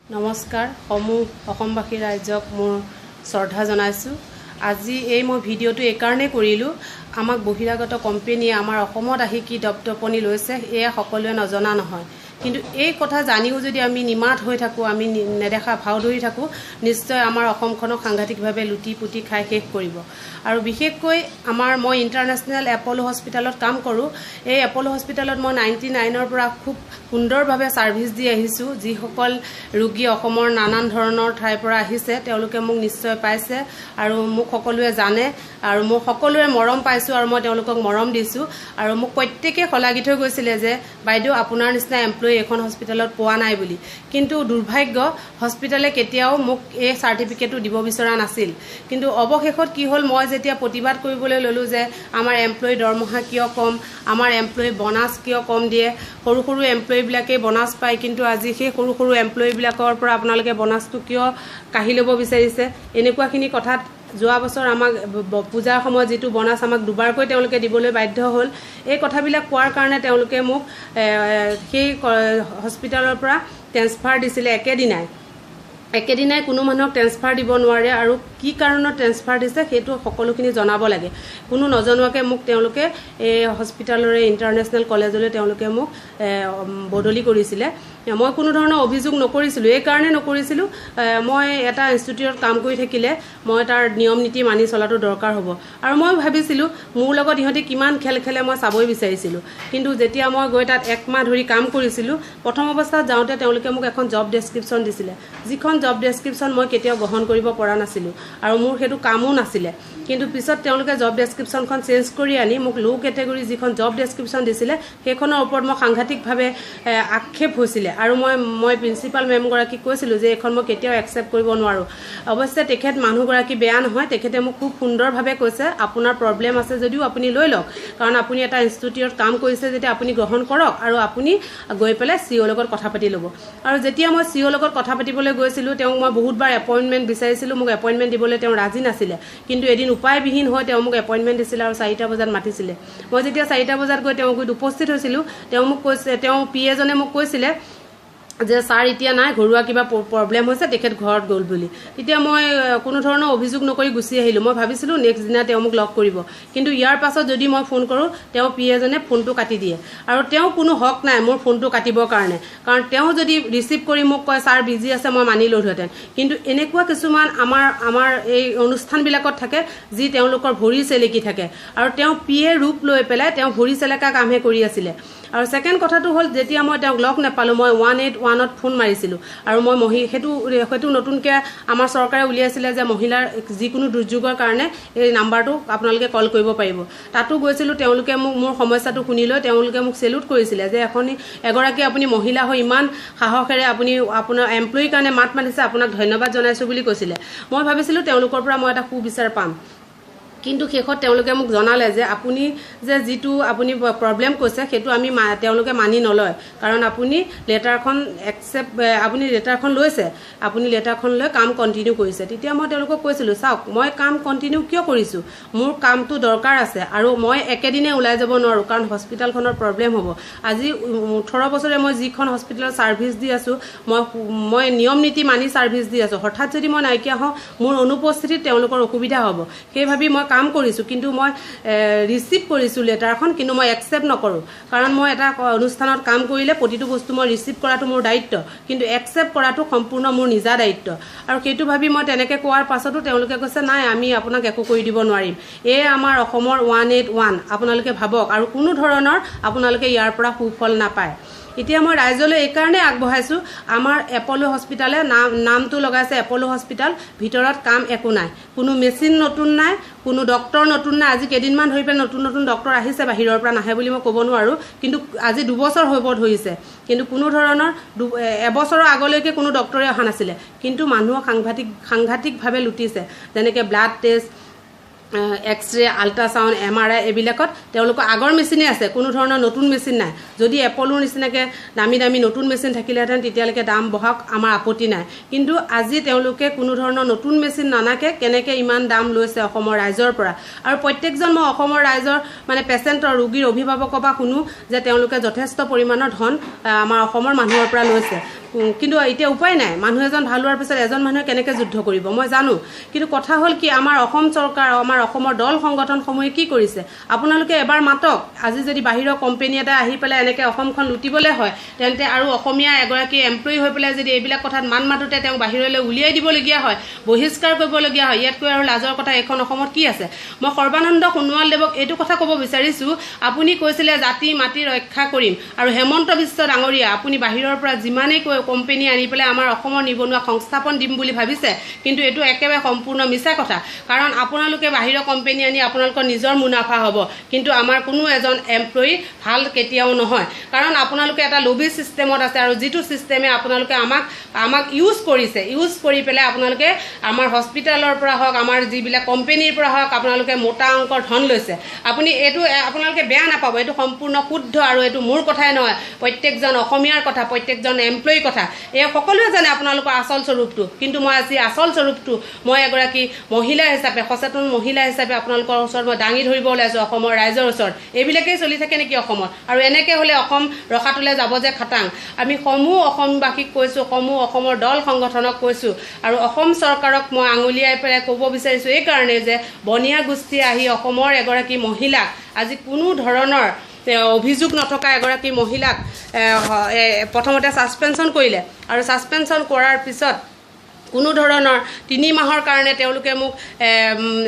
নমস্কাৰ সমূহ অসমবাসী ৰাইজক মোৰ শ্ৰদ্ধা জনাইছোঁ। আজি এই মই ভিডিঅ'টো এইকাৰণেই কৰিলোঁ, আমাক বহিৰাগত কোম্পেনীয়ে আমাৰ অসমত আহি কি দপদপনি লৈছে এয়া সকলোৱে নজনা নহয়। কিন্তু এই কথা জানিও যদি আমি নিমাত হৈ থাকোঁ, আমি নেদেখা ভাও ধৰি থাকোঁ, নিশ্চয় আমাৰ অসমখনক সাংঘাতিকভাৱে লুটি পুটি খাই শেষ কৰিব। আৰু বিশেষকৈ আমাৰ মই ইণ্টাৰনেশ্যনেল এপ'ল' হস্পিটেলত কাম কৰোঁ। এই এপ'ল' হস্পিটেলত মই 99ৰ পৰা খুব সুন্দৰভাৱে ছাৰ্ভিচ দি আহিছোঁ। যিসকল ৰোগী অসমৰ নানান ধৰণৰ ঠাইৰ পৰা আহিছে তেওঁলোকে মোক নিশ্চয় পাইছে আৰু মোক সকলোৱে জানে আৰু মোক সকলোৰে মৰম পাইছোঁ আৰু মই তেওঁলোকক মৰম দিছোঁ। আৰু মোক প্ৰত্যেকেই শলাগি থৈ গৈছিলে যে বাইদেউ আপোনাৰ নিচিনা এমপ্লয়ী এইখন হস্পিটেলত পোৱা নাই বুলি। কিন্তু দুৰ্ভাগ্য, হস্পিটেলে কেতিয়াও মোক এই চাৰ্টিফিকেটটো দিব বিচৰা নাছিল। কিন্তু অৱশেষত কি হ'ল, মই যেতিয়া প্ৰতিবাদ কৰিবলৈ ল'লোঁ যে আমাৰ এমপ্লয়ী দৰমহা কিয় কম, আমাৰ এমপ্লয়ী বনাছ কিয় কম দিয়ে, সৰু সৰু এমপ্লয়ীবিলাকেই বনাছ পায়, কিন্তু আজি সেই সৰু সৰু এমপ্লয়ীবিলাকৰ পৰা আপোনালোকে বনাছটো কিয় কাঢ়ি ল'ব বিচাৰিছে, এনেকুৱাখিনি কথাত যোৱা বছৰ আমাক পূজাৰ সময়ত যিটো বনাছ আমাক দুবাৰকৈ তেওঁলোকে দিবলৈ বাধ্য হ'ল। এই কথাবিলাক কোৱাৰ কাৰণে তেওঁলোকে মোক সেই হস্পিটেলৰ পৰা ট্ৰেন্সফাৰ দিছিলে একেদিনাই। একেদিনাই কোনো মানুহক ট্ৰেন্সফাৰ দিব নোৱাৰে আৰু কি কাৰণত ট্ৰেন্সফাৰ দিছে সেইটো সকলোখিনি জনাব লাগে। কোনো নজনোৱাকৈ মোক তেওঁলোকে এই হস্পিটেলৰে ইণ্টাৰনেশ্যনেল কলেজলৈ তেওঁলোকে মোক বদলি কৰিছিলে। মই কোনো ধৰণৰ অভিযোগ নকৰিছিলোঁ, এই কাৰণে নকৰিছিলোঁ, মই এটা ইনষ্টিটিউটত কাম কৰি থাকিলে মই তাৰ নিয়ম নীতি মানি চলাটো দৰকাৰ হ'ব। আৰু মই ভাবিছিলোঁ মোৰ লগত ইহঁতি কিমান খেল খেলে মই চাবই বিচাৰিছিলোঁ। কিন্তু যেতিয়া মই গৈ তাত একমাহ ধৰি কাম কৰিছিলোঁ, প্ৰথম অৱস্থাত যাওঁতে তেওঁলোকে মোক এখন জব ডেছক্ৰিপশ্যন দিছিলে, যিখন জব ডেছক্ৰিপশ্যন মই কেতিয়াও গ্ৰহণ কৰিব পৰা নাছিলোঁ আৰু মোৰ সেইটো কামো নাছিলে। কিন্তু পিছত তেওঁলোকে জব ডেছক্ৰিপশ্যনখন চেঞ্জ কৰি আনি মোক ল' কেটেগৰী যিখন জব ডেছক্ৰিপশ্যন দিছিলে সেইখনৰ ওপৰত মই সাংঘাতিকভাৱে আক্ষেপ হৈছিলে। আৰু মই প্ৰিন্সিপাল মেমগৰাকীক কৈছিলোঁ যে এইখন মই কেতিয়াও একচেপ্ট কৰিব নোৱাৰোঁ। অৱশ্যে তেখেত মানুহগৰাকী বেয়া নহয়, তেখেতে মোক খুব সুন্দৰভাৱে কৈছে আপোনাৰ প্ৰব্লেম আছে যদিও আপুনি লৈ লওক, কাৰণ আপুনি এটা ইনষ্টিটিউটত কাম কৰিছে যেতিয়া আপুনি গ্ৰহণ কৰক আৰু আপুনি গৈ পেলাই চি অ'ৰ লগত কথা পাতি ল'ব। আৰু যেতিয়া মই চি অ'ৰ লগত কথা পাতিবলৈ গৈছিলোঁ, তেওঁক মই বহুতবাৰ এপইণ্টমেণ্ট বিচাৰিছিলোঁ, মোক এপইণ্টমেণ্ট দিবলৈ তেওঁ ৰাজি নাছিলে। কিন্তু এদিন উপায়বিহীন হৈ তেওঁ মোক এপইণ্টমেণ্ট দিছিলে আৰু 4টা বজাত মাতিছিলে। মই যেতিয়া 4টা বজাত গৈ তেওঁ গুৰিত উপস্থিত হৈছিলোঁ, তেওঁ মোক কৈছে, তেওঁ পি এজনে মোক কৈছিলে যে ছাৰ এতিয়া নাই, ঘৰুৱা কিবা প্ৰব্লেম হৈছে, তেখেত ঘৰত গ'ল বুলি। তেতিয়া মই কোনো ধৰণৰ অভিযোগ নকৰি গুচি আহিলোঁ। মই ভাবিছিলোঁ নেক্সট দিনা তেওঁ মোক লগ কৰিব, কিন্তু ইয়াৰ পাছত যদি মই ফোন কৰোঁ তেওঁ পি এজনে ফোনটো কাটি দিয়ে। আৰু তেওঁ কোনো হক নাই মোৰ ফোনটো কাটিবৰ কাৰণে, কাৰণ তেওঁ যদি ৰিচিভ কৰি মোক কয় ছাৰ বিজি আছে, মই মানি ল'লোহেঁতেন। কিন্তু এনেকুৱা কিছুমান আমাৰ এই অনুষ্ঠানবিলাকত থাকে যি তেওঁলোকৰ ভৰি চেলেকি থাকে, আৰু তেওঁ পি এ ৰূপ লৈ পেলাই তেওঁ ভৰি চেলেকা কামহে কৰি আছিলে। আৰু ছেকেণ্ড কথাটো হ'ল, যেতিয়া মই তেওঁক লগ নাপালোঁ, মই 181ত ফোন মাৰিছিলোঁ। আৰু মই সেইটো নতুনকৈ আমাৰ চৰকাৰে উলিয়াইছিলে যে মহিলাৰ যিকোনো দুৰ্যোগৰ কাৰণে এই নাম্বাৰটো আপোনালোকে কল কৰিব পাৰিব। তাতো গৈছিলোঁ, তেওঁলোকে মোক মোৰ সমস্যাটো শুনি লৈ তেওঁলোকে মোক চেলুট কৰিছিলে যে এগৰাকী আপুনি মহিলা হৈ ইমান সাহসেৰে আপুনি আপোনাৰ এমপ্লয়ীৰ কাৰণে মাত মাতিছে, আপোনাক ধন্যবাদ জনাইছোঁ বুলি কৈছিলে। মই ভাবিছিলোঁ তেওঁলোকৰ পৰা মই এটা সুবিচাৰ পাম, কিন্তু শেষত তেওঁলোকে মোক জনালে যে আপুনি যে যিটো আপুনি প্ৰব্লেম কৈছে সেইটো আমি তেওঁলোকে মানি নলয়, কাৰণ আপুনি লেটাৰখন একচেপ্ট, আপুনি লেটাৰখন লৈছে, আপুনি লেটাৰখন লৈ কাম কণ্টিনিউ কৰিছে। তেতিয়া মই তেওঁলোকক কৈছিলোঁ, চাওক মই কাম কণ্টিনিউ কিয় কৰিছোঁ, মোৰ কামটো দৰকাৰ আছে আৰু মই একেদিনে ওলাই যাব নোৱাৰোঁ, কাৰণ হস্পিটেলখনৰ প্ৰব্লেম হ'ব। আজি 18 বছৰে মই যিখন হস্পিটেলত ছাৰ্ভিচ দি আছোঁ, মই নিয়ম নীতি মানি ছাৰ্ভিচ দি আছোঁ। হঠাৎ যদি মই নাইকিয়া হওঁ, মোৰ অনুপস্থিতিত তেওঁলোকৰ অসুবিধা হ'ব, সেই ভাবি মই কাম কৰিছোঁ। কিন্তু মই ৰিচিভ কৰিছোঁ লেটাৰখন, কিন্তু মই একচেপ্ট নকৰোঁ, কাৰণ মই এটা অনুষ্ঠানত কাম কৰিলে প্ৰতিটো বস্তু মই ৰিচিভ কৰাটো মোৰ দায়িত্ব, কিন্তু একচেপ্ট কৰাটো সম্পূৰ্ণ মোৰ নিজা দায়িত্ব। আৰু সেইটো ভাবি মই তেনেকৈ কোৱাৰ পাছতো তেওঁলোকে কৈছে নাই, আমি আপোনাক একো কৰি দিব নোৱাৰিম। এই আমাৰ অসমৰ 181, আপোনালোকে ভাবক, আৰু কোনো ধৰণৰ আপোনালোকে ইয়াৰ পৰা সুফল নাপায়। এতিয়া মই ৰাইজলৈ এইকাৰণেই আগবঢ়াইছোঁ, আমাৰ এপ'ল' হস্পিটেলে নামটো লগাইছে এপ'ল' হস্পিটেল, ভিতৰত কাম একো নাই, কোনো মেচিন নতুন নাই, কোনো ডক্টৰ নতুন নাই। আজি কেইদিনমান ধৰি পেলাই নতুন নতুন ডক্টৰ আহিছে, বাহিৰৰ পৰা নাহে বুলি মই ক'ব নোৱাৰোঁ, কিন্তু আজি 2 বছৰ হ'ব ধৰিছে, কিন্তু কোনো ধৰণৰ এবছৰৰ আগলৈকে কোনো ডক্টৰে অহা নাছিলে। কিন্তু মানুহক সাংঘাতিকভাৱে লুটিছে, যেনেকৈ blood test, X-ray, ultrasound, MRI এইবিলাকত তেওঁলোকৰ আগৰ মেচিনেই আছে, কোনো ধৰণৰ নতুন মেচিন নাই। যদি এপ'লোৰ নিচিনাকৈ দামী দামী নতুন মেচিন থাকিলেহেঁতেন তেতিয়ালৈকে দাম বঢ়াওক, আমাৰ আপত্তি নাই। কিন্তু আজি তেওঁলোকে কোনো ধৰণৰ নতুন মেচিন নানাকৈ কেনেকৈ ইমান দাম লৈছে অসমৰ ৰাইজৰ পৰা। আৰু প্ৰত্যেকজন মই অসমৰ ৰাইজৰ মানে পেচেণ্টৰ ৰোগীৰ অভিভাৱকৰ পৰা শুনো যে তেওঁলোকে যথেষ্ট পৰিমাণৰ ধন আমাৰ অসমৰ মানুহৰ পৰা লৈছে। কিন্তু এতিয়া উপায় নাই, মানুহ এজন ভাল হোৱাৰ পিছত এজন মানুহে কেনেকৈ যুদ্ধ কৰিব মই জানো। কিন্তু কথা হ'ল কি, আমাৰ অসম চৰকাৰ, আমাৰ অসমৰ দল সংগঠনসমূহে কি কৰিছে? আপোনালোকে এবাৰ মাতক। আজি যদি বাহিৰৰ কোম্পেনী এটা আহি পেলাই এনেকৈ অসমখন লুটিবলৈ হয়, তেন্তে আৰু অসমীয়া এগৰাকী এমপ্লয়ী হৈ পেলাই যদি এইবিলাক কথাত মান মাতোতে তেওঁক বাহিৰলৈ উলিয়াই দিবলগীয়া হয়, বহিষ্কাৰ কৰিবলগীয়া হয়, ইয়াতকৈ আৰু লাজৰ কথা এইখন অসমত কি আছে? মই সৰ্বানন্দ সোণোৱালদেৱক এইটো কথা ক'ব বিচাৰিছোঁ, আপুনি কৈছিলে জাতি মাটি ৰক্ষা কৰিম, আৰু হেমন্ত বিশ্ব ডাঙৰীয়া আপুনি বাহিৰৰ পৰা যিমানেই কৈ কোম্পেনী আনি পেলাই আমাৰ অসমৰ নিবনুৱাক সংস্থাপন দিম বুলি ভাবিছে, কিন্তু এইটো একেবাৰে সম্পূৰ্ণ মিছা কথা। কাৰণ আপোনালোকে বাহিৰৰ কোম্পেনী আনি আপোনালোকৰ নিজৰ মুনাফা হ'ব, কিন্তু আমাৰ কোনো এজন এমপ্লয়ী ভাল কেতিয়াও নহয়। কাৰণ আপোনালোকে এটা লবি ছিষ্টেমত আছে, আৰু যিটো ছিষ্টেমে আপোনালোকে আমাক ইউজ কৰিছে, ইউজ কৰি পেলাই আপোনালোকে আমাৰ হস্পিটেলৰ পৰা হওক, আমাৰ যিবিলাক কোম্পেনীৰ পৰা হওক, আপোনালোকে মোটা অংকৰ ধন লৈছে। আপুনি এইটো আপোনালোকে বেয়া নাপাব, এইটো সম্পূৰ্ণ শুদ্ধ আৰু এইটো মোৰ কথাই নহয়, প্ৰত্যেকজন অসমীয়াৰ কথা, প্ৰত্যেকজন এমপ্লয়ীৰ কথা। এই সকলোৱে জানে আপোনালোকৰ আচল স্বৰূপটো। কিন্তু মই আজি আচল স্বৰূপটো মই এগৰাকী মহিলা হিচাপে, সচেতন মহিলা হিচাপে আপোনালোকৰ ওচৰত মই দাঙি ধৰিব ওলাইছোঁ, অসমৰ ৰাইজৰ ওচৰত। এইবিলাকেই চলি থাকে নেকি অসমত? আৰু এনেকৈ হ'লে অসম ৰসাতলে যাব যে খাটাং। আমি সমূহ অসমবাসীক কৈছোঁ, সমূহ অসমৰ দল সংগঠনক কৈছোঁ, আৰু অসম চৰকাৰক মই আঙুলিয়াই পেলাই ক'ব বিচাৰিছোঁ এইকাৰণে যে বনিয়া গোষ্ঠীয়ে আহি অসমৰ এগৰাকী মহিলাক আজি কোনো ধৰণৰ অভিযোগ নথকা এগৰাকী মহিলাক প্ৰথমতে ছাছপেনশ্যন কৰিলে, আৰু ছাছপেনশ্যন কৰাৰ পিছত কোনো ধৰণৰ 3 মাহৰ কাৰণে তেওঁলোকে মোক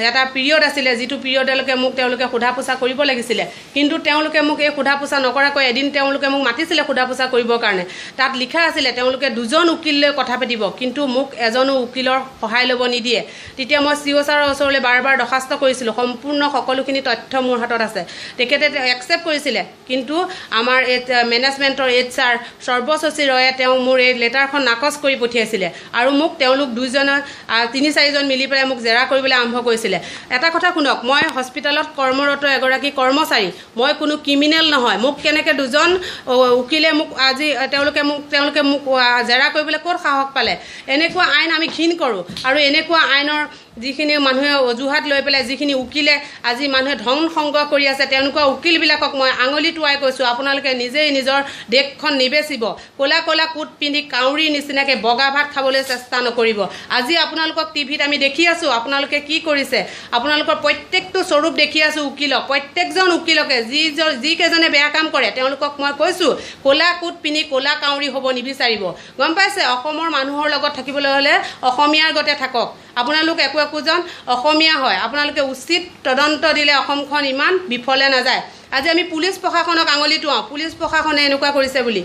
এটা পিৰিয়ড আছিলে, যিটো পিৰিয়ডলৈকে মোক তেওঁলোকে সোধা পোছা কৰিব লাগিছিলে, কিন্তু তেওঁলোকে মোক এই সোধা পোছা নকৰাকৈ এদিন তেওঁলোকে মোক মাতিছিলে সোধা পোছা কৰিবৰ কাৰণে। তাত লিখা আছিলে তেওঁলোকে 2জন উকিল লৈ কথা পাতিব, কিন্তু মোক এজনো উকিলৰ সহায় ল'ব নিদিয়ে। তেতিয়া মই চি অ' ছাৰৰ ওচৰলৈ বাৰ বাৰ দৰ্খাস্ত কৰিছিলোঁ, সম্পূৰ্ণ সকলোখিনি তথ্য মোৰ হাতত আছে, তেখেতে একচেপ্ট কৰিছিলে। কিন্তু আমাৰ এই মেনেজমেণ্টৰ HR সৰ্বশচী ৰয়ে তেওঁ মোৰ এই লেটাৰখন নাকচ কৰি পঠিয়াইছিলে, আৰু মোক তেওঁলোক 2জনে 3-4জন মিলি পেলাই মোক জেৰা কৰিবলৈ আৰম্ভ কৰিছিলে। এটা কথা শুনক, মই হস্পিটেলত কৰ্মৰত এগৰাকী কৰ্মচাৰী, মই কোনো ক্ৰিমিনেল নহয়। মোক কেনেকৈ 2জন উকিলে মোক আজি তেওঁলোকে মোক জেৰা কৰিবলৈ ক'ত সাহস পালে? এনেকুৱা আইন আমি ঘিণ কৰোঁ, আৰু এনেকুৱা আইনৰ যিখিনি মানুহে অজুহাত লৈ পেলাই যিখিনি উকিলে আজি মানুহে ধন সংগ্ৰহ কৰি আছে, তেওঁলোকৰ উকিলবিলাকক মই আঙুলি টোৱাই কৈছোঁ, আপোনালোকে নিজেই নিজৰ দেশখন নিবেচিব। ক'লা ক'লা কোট পিন্ধি কাউৰীৰ নিচিনাকৈ বগা ভাত খাবলৈ চেষ্টা নকৰিব। আজি আপোনালোকক টিভিত আমি দেখি আছোঁ আপোনালোকে কি কৰিছে, আপোনালোকৰ প্ৰত্যেকটো স্বৰূপ দেখি আছোঁ উকিলক, প্ৰত্যেকজন উকিলকে যিকেইজনে বেয়া কাম কৰে তেওঁলোকক মই কৈছোঁ, ক'লা কোট পিন্ধি ক'লা কাউৰী হ'ব নিবিচাৰিব। গম পাইছে? অসমৰ মানুহৰ লগত থাকিবলৈ হ'লে অসমীয়াৰ গতে থাকক। আপোনালোক একো একোজন অসমীয়া হয়, আপোনালোকে উচিত তদন্ত দিলে অসমখন ইমান বিফলে নাযায়। আজি আমি পুলিচ প্ৰশাসনক আঙুলি টোৱাওঁ, পুলিচ প্ৰশাসনে এনেকুৱা কৰিছে বুলি,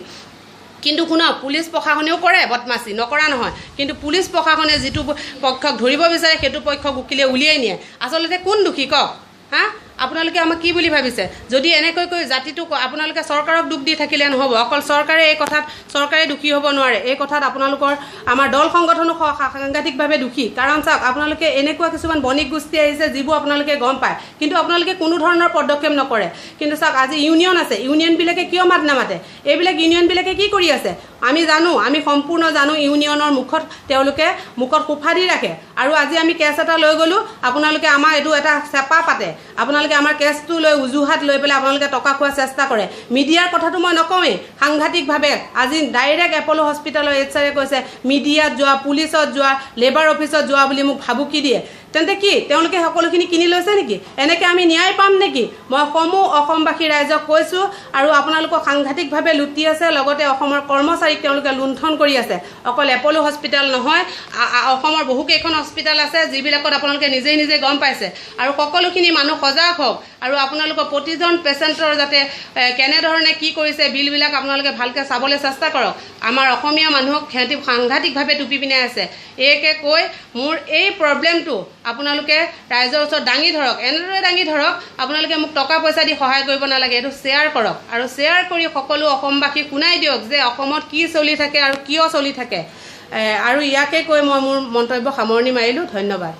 কিন্তু শুনক, পুলিচ প্ৰশাসনেও কৰে বদমাচি, নকৰা নহয়, কিন্তু পুলিচ প্ৰশাসনে যিটো পক্ষক ধৰিব বিচাৰে সেইটো পক্ষক উকিলে উলিয়াই নিয়ে। আচলতে কোন দোষী কওক? হা, আপোনালোকে আমাক কি বুলি ভাবিছে? যদি এনেকৈ কৈ জাতিটোক আপোনালোকে চৰকাৰক দোষ দি থাকিলে নহ'ব। অকল চৰকাৰে এই কথাত চৰকাৰে দোষী হ'ব নোৱাৰে, এই কথাত আপোনালোকৰ আমাৰ দল সংগঠনো সাংঘাতিকভাৱে দোষী। কাৰণ চাওক, আপোনালোকে এনেকুৱা কিছুমান বণিক গোষ্ঠী আহিছে যিবোৰ আপোনালোকে গম পায়, কিন্তু আপোনালোকে কোনো ধৰণৰ পদক্ষেপ নকৰে। কিন্তু চাওক, আজি ইউনিয়ন আছে, ইউনিয়নবিলাকে কিয় মাত নামাতে? এইবিলাক ইউনিয়নবিলাকে কি কৰি আছে আমি জানো, আমি সম্পূৰ্ণ জানো। ইউনিয়নৰ মুখত তেওঁলোকে মুখত সোফা দি ৰাখে। আৰু আজি আমি কেছ এটা লৈ গ'লোঁ, আপোনালোকে আমাৰ এইটো এটা চেপা পাতে, আপোনালোকে আমাৰ কেছটো লৈ অজুহাত লৈ পেলাই আপোনালোকে টকা খোৱাৰ চেষ্টা কৰে। মিডিয়াৰ কথাটো মই নকওঁৱেই, সাংঘাতিকভাৱে আজি ডাইৰেক্ট এপ'ল' হস্পিটেলৰ HR কৈছে মিডিয়াত যোৱা, পুলিচত যোৱা, লেবাৰ অফিচত যোৱা বুলি মোক ভাবুকি দিয়ে। তেন্তে কি তেওঁলোকে সকলোখিনি কিনি লৈছে নেকি? এনেকৈ আমি ন্যায় পাম নেকি? মই সমূহ অসমবাসী ৰাইজক কৈছোঁ, আৰু আপোনালোকক সাংঘাতিকভাৱে লুটি আছে, লগতে অসমৰ কৰ্মচাৰীক তেওঁলোকে লুণ্ঠন কৰি আছে। অকল এপ'ল' হস্পিটেল নহয়, অসমৰ বহুকেইখন হস্পিটেল আছে যিবিলাকত আপোনালোকে নিজেই নিজে গম পাইছে। আৰু সকলোখিনি মানুহ সজাগ হওক, আৰু আপোনালোকৰ প্ৰতিজন পেচেণ্টৰ যাতে কেনেধৰণে কি কৰিছে বিলবিলাক আপোনালোকে ভালকৈ চাবলৈ চেষ্টা কৰক। আমাৰ অসমীয়া মানুহক সিহঁতি সাংঘাতিকভাৱে টুপি পিন্ধাই আছে। এইকে কৈ মোৰ এই প্ৰব্লেমটো আপোনালোকে ৰাইজৰ ওচৰত দাঙি ধৰক, এনেদৰে দাঙি ধৰক। আপোনালোকে মোক টকা পইচা দি সহায় কৰিব নালাগে, এইটো শ্বেয়াৰ কৰক, আৰু শ্বেয়াৰ কৰি সকলো অসমবাসীক শুনাই দিয়ক যে অসমত কি চলি থাকে আৰু কিয় চলি থাকে। আৰু ইয়াকে কৈ মই মোৰ মন্তব্য সামৰণি মাৰিলোঁ। ধন্যবাদ।